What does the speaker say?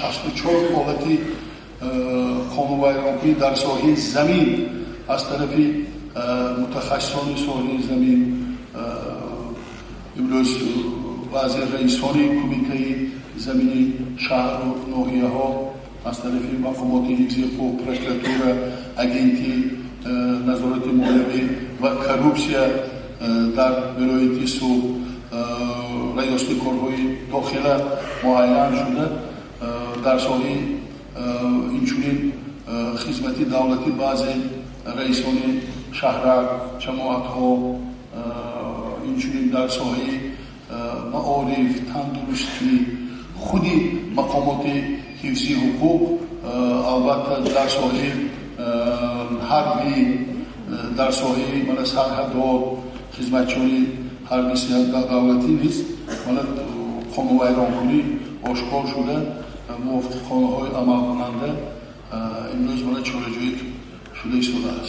64 ҳолати қонунвайронкунӣ дар соҳаи замин аз тарафи мутахассисони соҳаи замин, имрӯз баъзе раисони кумитаи замини шаҳру ноҳияҳо, аз тарафи мақомоти ҳифзи ҳуқуқ, прокуратура, агентии назорати молиявӣ ва коррупсия дар вилояти Суғд, раёсати корҳои дохила муайян шуда, дар соҳаи инчунин хизмати давлатӣ баъзе раисони шаҳрак, ҷамоатҳо, инчунин дар соҳаи маориф, тандурустӣ, худи мақомоти ҳифзи ҳуқуқ, албатта, дар соҳаи ҳарбӣ, дар соҳаи мана сарҳадот, хизматчиёни ҳарби давлатӣ низ мана қонунвайронкунӣ ошкор шуда, мувофиқи қонунҳои амалкунанда имрӯз мана чораҷӯӣ шуда истодааст.